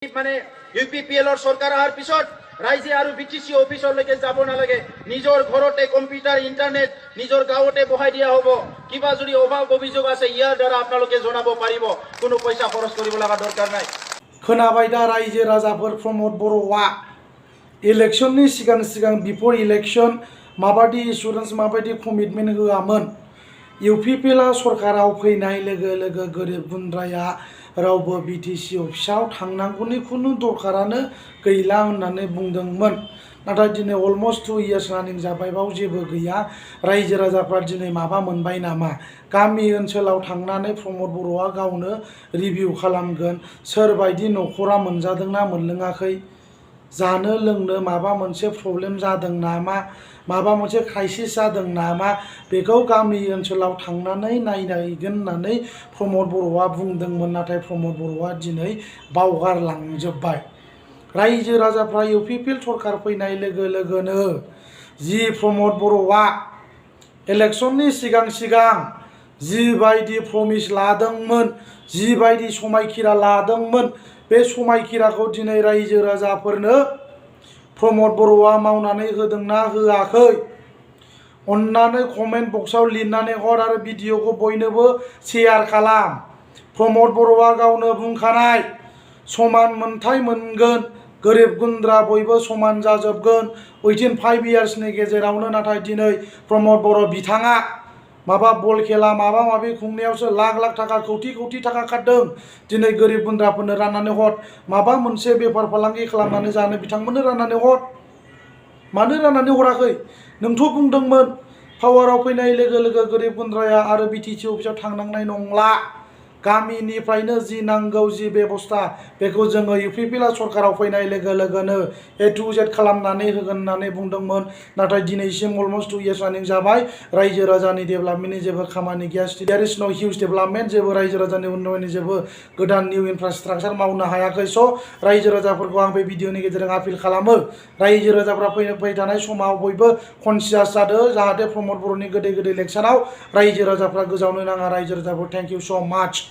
মানে ইউপিপিএলৰ চৰকাৰ অহাৰ পিছত ৰাইজে আৰু বিটিচি অফিচলৈকে যাব নালাগে, নিজৰ ঘৰতে কম্পিউটাৰ ইণ্টাৰনেট নিজৰ গাঁৱতে বহাই দিয়া হ'ব। কিবা যদি অভাৱ অভিযোগ আছে ইয়াৰ দ্বাৰা আপোনালোকে জনাব পাৰিব, কোনো পইচা খৰচ কৰিব লগা দৰকাৰ নাই। खोनाबाय दा रायजो राजाफोर प्रमद बर'आ इलेक्शननि सिगां बिफोर इलेक्शन माबायदि एसुरेन्स माबायदि कमिटमेन्ट होआमोन। इउपिपिएल सरकाराव फैनाय लोगो लोगो गोरिब गुन्द्राया रावबो बिटिसि अफिसाव थांनांगौनि खुनु दरकारानो गैला होननानै बुंदोंमोन। नाथाय दिनै अलमस्ट 2 इयार्स रानिं जाबायबाव जेबो गैया। रायजो राजाफ्रा दिनै माबा मोनबाय नामा? गामि ओनसोलाव थांनानै प्रमद बर'आ गावनो रिभिउ खालामगोन सोरबायदि न'खरा मोनजादोंना मोनलोङाखै, जानो लोंनो माबा मोनसे प्रब्लेम जादों नामा, माबा मोनसे क्राइसिस जादों नामा, बेखौ गामि ओनसोलाव थांनानै नायनायगोन होननानै प्रमद बर'आ बुंदोंमोन। नाथाय प्रमद बर'आ दिनै बावगारलांजोब्बाय। रायजो राजाफ्रा इउपिपिएल सरकार फैनाय लोगो लोगोनो जि प्रमद बर'आ इलेक्शननि सिगां जिबायदि प्रमिस लादोंमोन, जिबायदि समायखिरा लादोंमोन, बे समायखिराखौ दिनै रायजो राजाफोरनो प्रमद बर'आ मावनानै होदोंना होआखै? अन्नानै कमेन्ट बक्सआव लिरनानै हर आरो भिडिअखौ बयनोबो शेयार खालाम। प्रमद बर'आ गावनो बुंखानाय समान मोनथाय मोनगोन, गोरिब गुन्द्रा बयबो समान जाजोबगोन उइथिन 5 इयार्सनि गेजेरावनो। नाथाय दिनै प्रमद बर' बिथाङा माबा बल खेला माबा माबि खुंनायावसो लाख लाख थाखा कौटि थाखा खारदों। दिनै गोरिब गुन्द्राफोरनो राननानै हर, माबा मोनसे बेफार फालांगि खालामनानै जानो बिथांमोननो राननानै हर। मानो राननानै हराखै? नोंथ' बुंदोंमोन पावाराव फैनाय लोगो लोगो गोरिब गुन्द्राया आरो बिटिसि अफिसाव थांनांनाय नंला, गामिनिफ्रायनो जि नांगौ जि बेबस्था बेखौ जोङो इउपिपिएल सरकाराव फैनाय लोगो लोगोनो A to Z खालामनानै होगोन होननानै बुंदोंमोन। नाथाय दिनैसिम अलमस्ट 2 इयार्स रानिं जाबाय, रायजो राजानि डेभेलपमेन्टनि जेबो खामानि गैया। देयर इज नो हिउज डेभेलपमेन्ट, जेबो रायजो राजानि उन्नयननि जेबो गोदान निउ इनफ्रास्ट्राक्चार मावनो हायाखै। स' रायजो राजाफोरखौ आं बे भिडिअनि गेजेरजों आपिल खालामो, रायजो राजाफ्रा फैबाय थानाय समाव बयबो कनसियास जादों जाहाथे प्रमद बर'नि गोदै लेक्साराव रायजो राजाफ्रा गोजावनो नाङा। रायजो राजाफोर थेंक इउ स' माच।